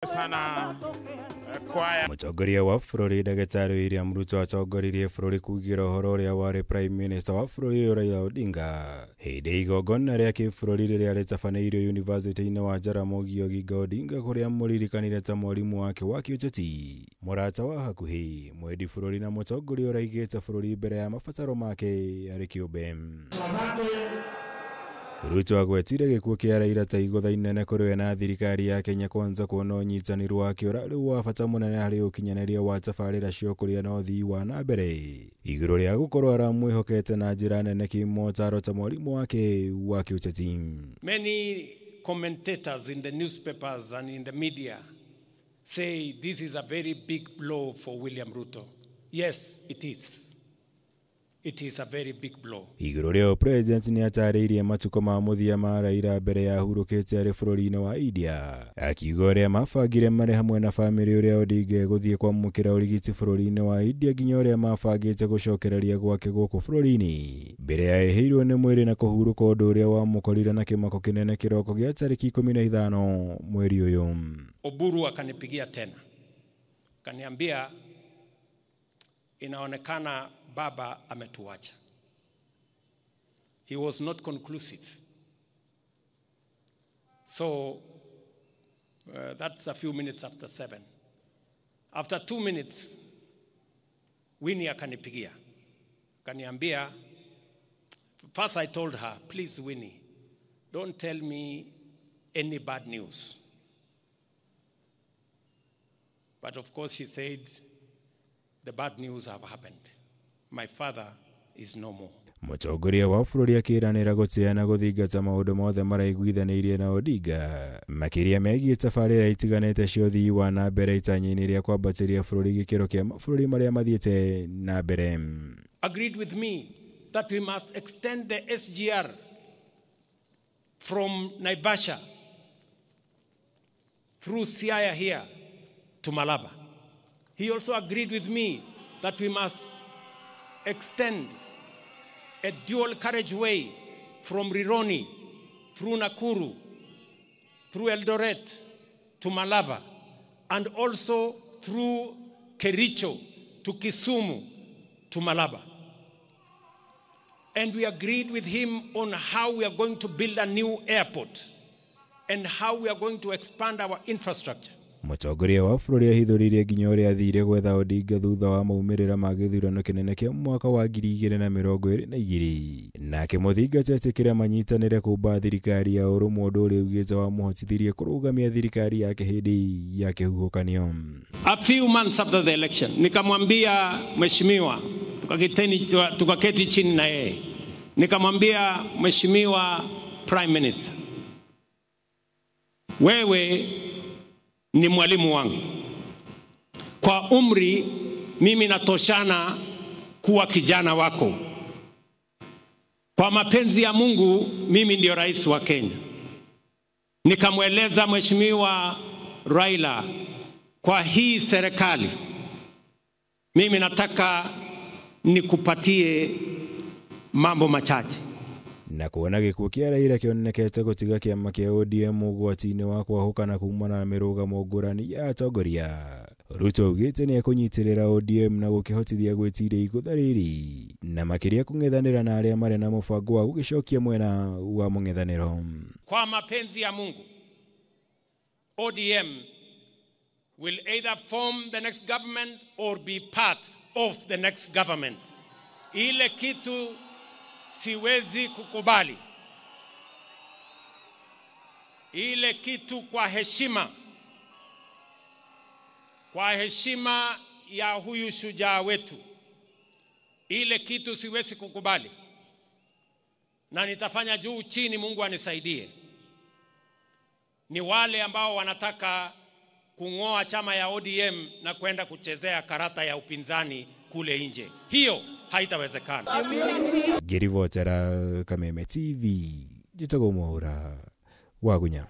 Sana kwaya. Mũtongoria wa bũrũri ndagĩtarĩ William Ruto atongoririe bũrũri kuugĩra ũhoro ũrĩa warĩ Prime Minister wa bũrũri ũyũ Raila Odinga hĩndĩ ya igongona rĩa kĩbũrũri rĩrĩa rĩtabanĩirio University-inĩ wa Jaramogi Oginga Odinga kũrĩa mũririkanire ta mwarimũ wake wa kĩũteti, mũrata wa hakuhĩ, mwendi bũrũri na mũtongoria ũraigĩte bũrũri mbere ya mabataro make arĩ kĩũmbe. Ruto agwetire gĩkuũ kĩa Raila ta igũtha inene kũrĩ we na thirikari ya Kenya Kwanza kuona ũnyitanĩri wake ũrarĩ wa bata mũnene harĩ ũkinyanĩria wa tabarĩra cia ũkũria na ũthii wa na mbere igũrũ rĩa gũkorwo aramwĩhokete na njĩra nene kĩmotaro ta mwarimũ wake wa kĩũteti. Many commentators in the newspapers and in the media say this is a very big blow for William Ruto. Yes, it is. It is a very big blow. Igũrũ rĩa president nĩ atarĩirie matukũ ma mũthia ma Raila mbere ya ahurũkĩte arĩ bũrũri-inĩ wa India, akiuga ũrĩa mabangire marĩ hamwe na bamĩrĩ ũrĩa Odinga egũthiĩ kwamũkĩra ũrigiti bũrũri-inĩ wa India nginya ũrĩa mabangĩte gũcokereria gwake gũkũ bũrũri-inĩ mbere ya ehĩirwo nĩ mwĩrĩ na kũhurũka, ũndũ ũrĩa wamũkorire na kĩmako kĩnene kĩroko gĩa tarĩki 15 mweri ũyũ. Oburu akanipigia tena akaniambia inaonekana baba ametuacha. He was not conclusive. So that's a few minutes after 7. After 2 minutes, Winnie akanipigia. Akaniambia, first I told her, please Winnie, don't tell me any bad news. But of course she said, the bad news have happened. My father is no more. Mũtongoria wa bũrũri akĩranĩra gũtĩa na gũthingata maũndũ mothe maraiguithanĩirie na Odinga makĩria megiĩ tabarĩra itiganĩte cia ũthii wa na mbere itanya-inĩ rĩa kwambatĩria bũrũri gĩkĩro kĩa mabũrũri marĩa mathiĩte na mbere. Agreed with me that we must extend the SGR from Naivasha through Siaya here to Malaba. He also agreed with me that we must extend a dual carriageway from Rironi through Nakuru, through Eldoret to Malaba, and also through Kericho to Kisumu to Malaba. And we agreed with him on how we are going to build a new airport and how we are going to expand our infrastructure. Mũtongoria wa bũrũri ahithũrĩirie nginya ũrĩa athire gwetha Odinga thutha wa maumĩrĩra ma gĩthurano kĩnene kĩa mwaka wa 2022 nake mũthingati etĩkĩra manyitanĩre kũmba thirikari ya ũrũmwe, ũndũ ũrĩa augĩte wamũhotithirie kũrũgamia thirikari yake hĩndĩ ya kĩhuhũkanio. A few months after the election, nikamwambia mheshimiwa, tukaketi chini na yeye, nikamwambia mheshimiwa Prime Minister, wewe ni mwalimu wangu. Kwa umri mimi natoshana kuwa kijana wako. Kwa mapenzi ya Mungu mimi ndio rais wa Kenya. Nikamweleza mheshimiwa Raila, kwa hii serikali mimi nataka nikupatie mambo machache. Na kuona gĩkuũ kĩa Raila kĩonekete gũtiga kĩama kĩa ODM ũgwati-inĩ wa kwahũkana kumana na mĩrũgamo ngũrani ya atongoria, Ruto augĩte nĩ ekũnyitĩrĩra ODM na gũkĩhotithia gwĩtiria igũtha rĩrĩ na makĩria kũng'ethanĩra na arĩa marĩ na mũbango wa gũgĩcokia mwena wa mũng'ethanĩro. Kwa mapenzi ya Mungu, ODM will either form the next government or be part of the next government. Ile kitu siwezi kukubali, ile kitu kwa heshima ya huyu shujaa wetu, ile kitu siwezi kukubali, na nitafanya juu chini, Mungu anisaidie, ni wale ambao wanataka kungoa chama ya ODM na kwenda kuchezea karata ya upinzani kule nje. Hiyo haitawezekana. Ngĩribotera Kameme TV, njĩtagwo Mwaura wa Gunya.